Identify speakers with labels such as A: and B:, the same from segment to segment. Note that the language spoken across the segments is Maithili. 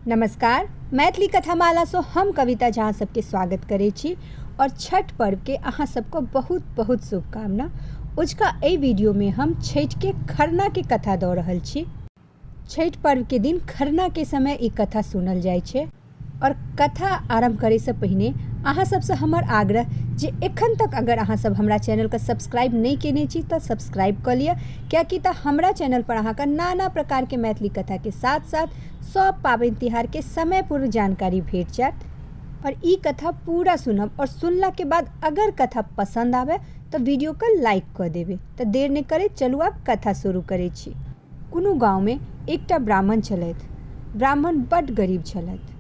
A: नमस्कार। मैथिली कथामालासँ हम कविता झा सबके स्वागत करै छी और छठ पर्वके अहाँ सबके बहुत बहुत शुभकामना। अजुका एहि वीडियोमे हम छठिके खरनाके कथा दऽ रहल छी। छठि पर्वके दिन खरनाके समय ई कथा सुनल जाइ छै। और कथा आरम्भ करैसँ पहिने अहाँ सबसँ हमर आग्रह जे एखन तक अगर अहाँ सब हमरा चैनलके सब्सक्राइब नहि केने छी तऽ सब्सक्राइब कऽ लिअ, कियाकि तऽ हमरा चैनल पर अहाँके नाना प्रकारके मैथिली कथाके साथ साथ सब पाबनि तिहारके समय पूर्व जानकारी भेट जायत। और ई कथा पूरा सुनब और सुनलाके बाद अगर कथा पसन्द आबे तऽ वीडियोके लाइक कऽ देबै। तऽ देर नहि करैत चलू आब कथा शुरू करै छी। कोनो गाँवमे एकटा ब्राह्मण छलथि। ब्राह्मण बड्ड गरीब छलथि।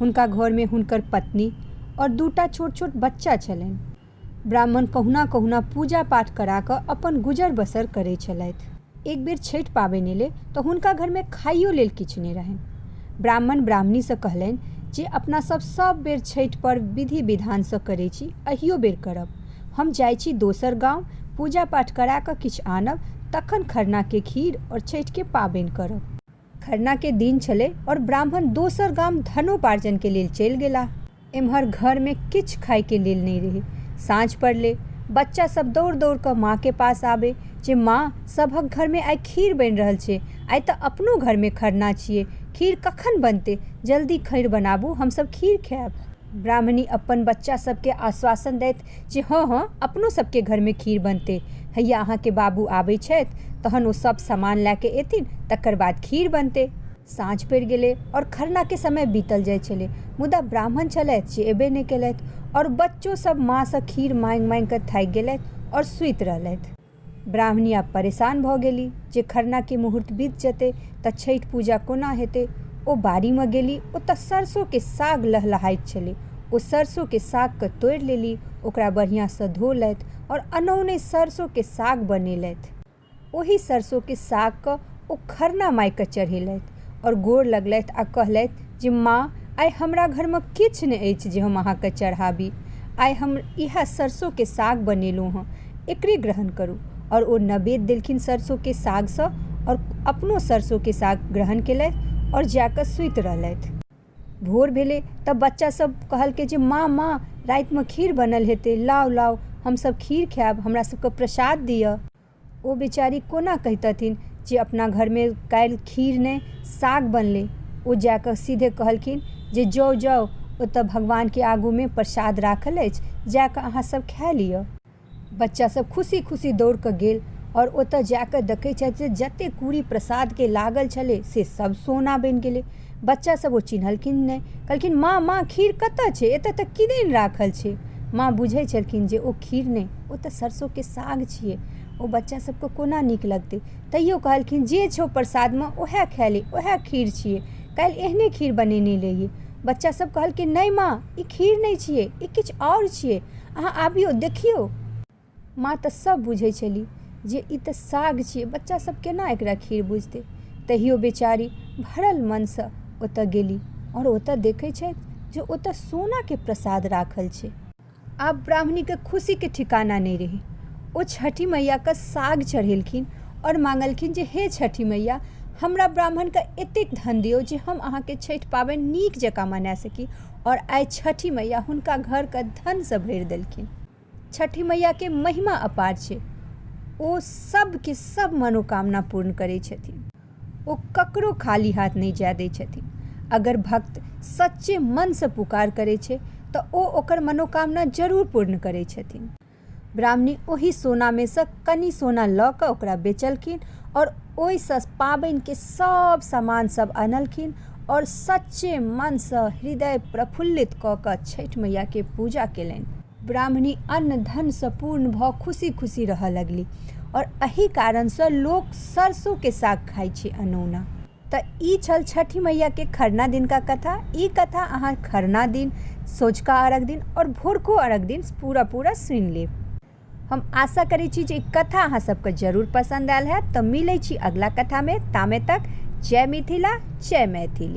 A: हुनका घरमे हुनकर पत्नी और दूटा छोट छोट बच्चा छलनि। ब्राह्मण कहुना कहुना पूजा पाठ करा कऽ अपन गुजर बसर करै छलथि। एक बेर छठि पाबनि एलै तऽ हुनका घरमे खाइयो लेल किछु नहि रहनि। ब्राह्मण ब्राह्मणीसँ कहलनि जे अपना सब सब बेर छठि पर्व विधि विधानसँ करै छी, अहियो बेर करब। हम जाइ छी दोसर गाँव, पूजा पाठ करा कऽ किछु आनब, तखन खरनाके खीर और छठिके पाबनि करब। खरनाके दिन छलै और ब्राह्मण दोसर गाम धनोपार्जनके लेल चलि गेलाह। एम्हर घरमे किछु खाइके लेल नहि रहै। साँझ पड़लै, बच्चा सब दौड़ दौड़ कऽ माँके पास आबै जे माँ, सभक घरमे आइ खीर बनि रहल छै, आइ तऽ अपनो घरमे खरना छियै, खीर कखन बनतै, जल्दी खीर बनाबू, हमसब खीर खायब। ब्राह्मणी अपन बच्चा सबके आश्वासन दैत जे हँ हँ, अपनो सबके घरमे खीर बनतै, हैया अहाँके बाबू आबै छथि तहन ओ सब सामान लए के एथिन, तकर बाद खीर बनतै। साँझ पड़ि गेलै आओर खरनाके समय बीतल जाइ छलै, मुदा ब्राह्मण छलथि जे एबे नहि केलथि आओर बच्चो सब माँसँ खीर माँगि माँगि कऽ थाकि गेलथि आओर सुति रहलथि। ब्राह्मणी आब परेशान भऽ गेली जे खरनाके मुहूर्त बीत जेतै तऽ छठि पूजा कोना हेतै। ओ बाड़ीमे गेली, ओतऽ सरसोके साग लहलहाइत छलै। ओ सरसोके सागके तोड़ि लेली, ओकरा बढ़िआँसँ धोलथि आओर अनौने सरसोके साग बनेलथि। ओही सरसोके सागके ओ खरना मायके चढ़ेलथि आओर गोर लगलथि आ कहलथि जे माँ, आइ हमरा घरमे किछु नहि अछि जे हम अहाँके चढ़ाबी, आइ हम इएह सरसोके साग बनेलहुँ हँ, एकरे ग्रहण करू। आओर ओ नैवेद्य देलखिन सरसोके सागसँ आओर अपनो सरसोके साग ग्रहण केलथि आओर जाकऽ सुति रहलथि। भोर भेलै तऽ बच्चा सब कहलकै जे माँ माँ, रातिमे खीर बनल हेतै, लाउ लाउ, हमसब खीर खायब, हमरा सबके प्रसाद दिअ। ओ बेचारी कोना कहितथिन जे अपना घरमे काल्हि खीर नहि साग बनलै। ओ जाकऽ सीधे कहलखिन जे जाउ जाउ, ओतऽ भगवानके आगूमे प्रसाद राखल अछि, जाकऽ अहाँ सब खा लिअ। बच्चा सब खुशी खुशी दौड़ कऽ गेल आओर ओतऽ जाकऽ देखै छथि जे जते कूड़ी प्रसादके लागल छलै से सब सोना बनि गेलै। बच्चा सब ओ चिन्हलखिन नहि, कहलखिन माँ माँ, खीर कतऽ छै, एतऽ तऽ किदन राखल छै। माँ बुझै छलखिन जे ओ खीर नहि, ओ तऽ सरसोके साग छियै। ओ बच्चा सबके कोना नीक लगतै, तैयो कहलखिन जे छौ प्रसादमे ओएह खा ले, ओएह खीर छियै, काल्हि एहने खीर बनेने रहियै। बच्चा सब कहलखिन नहि माँ, ई खीर नहि छियै, ई किछु आओर छियै, अहाँ आबियौ देखियौ। माँ तऽ सब बुझै छली जे ई तऽ साग छियै, बच्चा सब केना एकरा खीर बुझतै। तहियो बेचारी भरल मनसँ ओतऽ गेली आओर ओतऽ देखै छथि जे ओतऽ सोनाके प्रसाद राखल छै। आब ब्राह्मणीके खुशीके ठिकाना नहि रहै। ओ छठि मैयाके साग चढ़ेलखिन आओर माँगलखिन जे हे छठि मैया, हमरा ब्राह्मणके एतेक धन दियौ जे हम अहाँके छठि पाबनि नीक जकाँ मना सकी। आओर आइ छठि मैया हुनका घरके धनसँ भरि देलखिन। छठि मैयाके महिमा अपार छै। ओ सबके सब मनोकामना पूर्ण करै छथिन। ओ ककरो खाली हाथ नहि जाय दै छथिन। अगर भक्त सच्चे मनसँ पुकार करै छै तऽ ओ ओकर मनोकामना जरूर पूर्ण करै छथिन। ब्राह्मणी ओहि सोनामेसँ कनि सोना लऽ कऽ ओकरा बेचलखिन आओर ओहिसँ पाबनिके सब सामान सब अनलखिन आओर सच्चे मनसँ हृदय प्रफुल्लित कऽ कऽ छठि मैयाके पूजा केलनि। ब्राह्मणी अन्न धनसँ पूर्ण भऽ खुशी खुशी रहऽ लगली आओर एहि कारणसँ लोक सरसोके साग खाइ छै अनौना। तऽ ई छल छठि मैयाके खरना दिनका कथा। ई कथा अहाँ खरना दिन, सोझका अर्घ दिन आओर भोरको अर्घ दिन पूरा पूरा सुनि लेब। हम आशा करै छी जे ई कथा अहाँ सबके जरूर पसन्द आयल हैत। तऽ मिलै छी अगिला कथामे, तामे तक जय मिथिला, जय मैथिली।